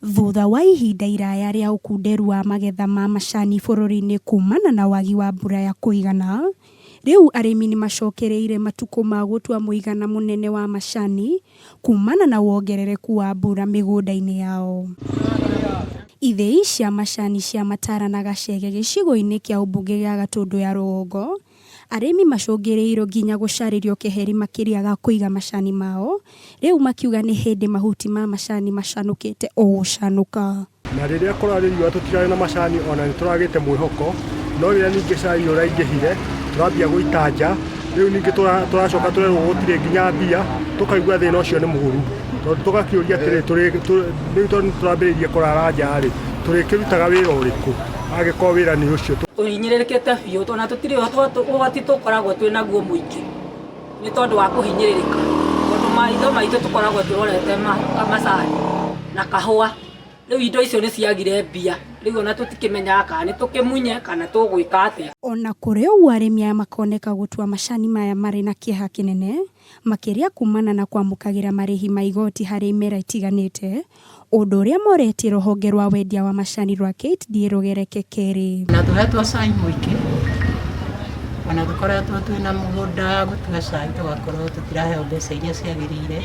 Thutha wa ihinda iraya rĩa ũkunderu wa magetha ma macani bũrũri-inĩ kumana na wagi wa mbura ya kũigana, rĩu arĩmi nĩmacokereire matukũ ma gũtua mũigana mũnene wa macani kumana na wongerereku wa mbura mĩgũnda-inĩ yao. Ithĩi cia macani cia Matara na Gachege gĩcigo-inĩ kĩa ũmbunge gĩa Gatũndũ ya rũgongo Arĩmi macũngĩrĩirwo nginya gũcarĩrio keheri makĩria ga kũiga macani mao, rĩu makiuga nĩ hĩndĩ mahuti ma macani macanũkĩte o gũcanũka. Na rĩrĩa kũrarĩ riũa tũtirarĩ na macani ona nĩ tũragĩte mwĩhoko, no rĩrĩa ningĩ cai ũraingĩhire tũrambia gũita nja, rĩu ningĩ tũracoka tũrerwo gũtirĩ nginya mbia, tũkaigua thĩna ũcio nĩ mũru, tondũ tũgakĩũria atĩrĩ, rĩu tondũ nĩ tũrambĩrĩirie kũrara nja rĩ, tũrĩkĩrutaga wĩra ũrĩkũ angĩkorwo wĩra nĩ ũcio? Tũhinyĩrĩrĩkĩte biũ ona tũtirĩ ũhoti tũkoragwo twĩ naguo mũingĩ nĩ tondũ wa kũhinyĩrĩrĩka tondũ maitho maitũ tũkoragwo tũrorete macani na kahũa rĩu indo icio nĩ ciagire mbia rĩu ona tũtikĩmenyaga kana nĩ tũkĩmunye kana tũgwĩka atĩa. Ona kũrĩ ũguo arĩmi aya makoneka gũtua macani maya marĩ na kĩeha kĩnene makĩria kumana na kwamũkagĩra marĩhi ma igoti harĩ imera itiganĩte, ũndũ ũrĩa moretie rũhonge rwa wendia wa macani rwa KTDA rũgereke kerĩ. Na tũhetwo cai mũingĩ, ona tũkoretwo twĩna mũgũnda gũtua cai tũgakorwo tũtiraheo mbeca iria ciagĩrĩire,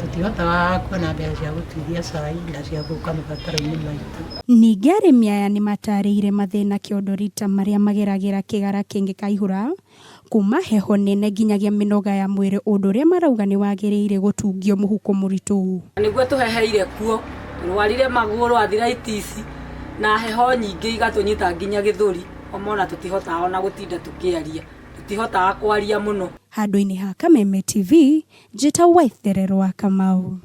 tũtihotaga kuona mbeca cia gũtuithia cai na cia gũka mabataro-inĩ maitũ. Ningĩ arĩmi aya nĩmatarĩirie mathĩna kĩondo rita marĩa mageragĩra kĩgara kĩngĩkaihũra, Kuma heho nene nginyagia mĩnoga ya mwĩrĩ ũndũ ũrĩa marauga nĩ wagĩrĩire gũtungio mũhuko mũritũ. Nĩguo tũheheire kuo, tũrwarire magũrũ, arthritis, na heho nyingĩ igatũnyita nginya gĩthũri, homa ona tũtihotaga ona gũtinda tũkĩaria, tũtihotaga kwaria mũno. Handũ-inĩ ha Kameme TV, njĩtagwo Waitherero wa Kamau.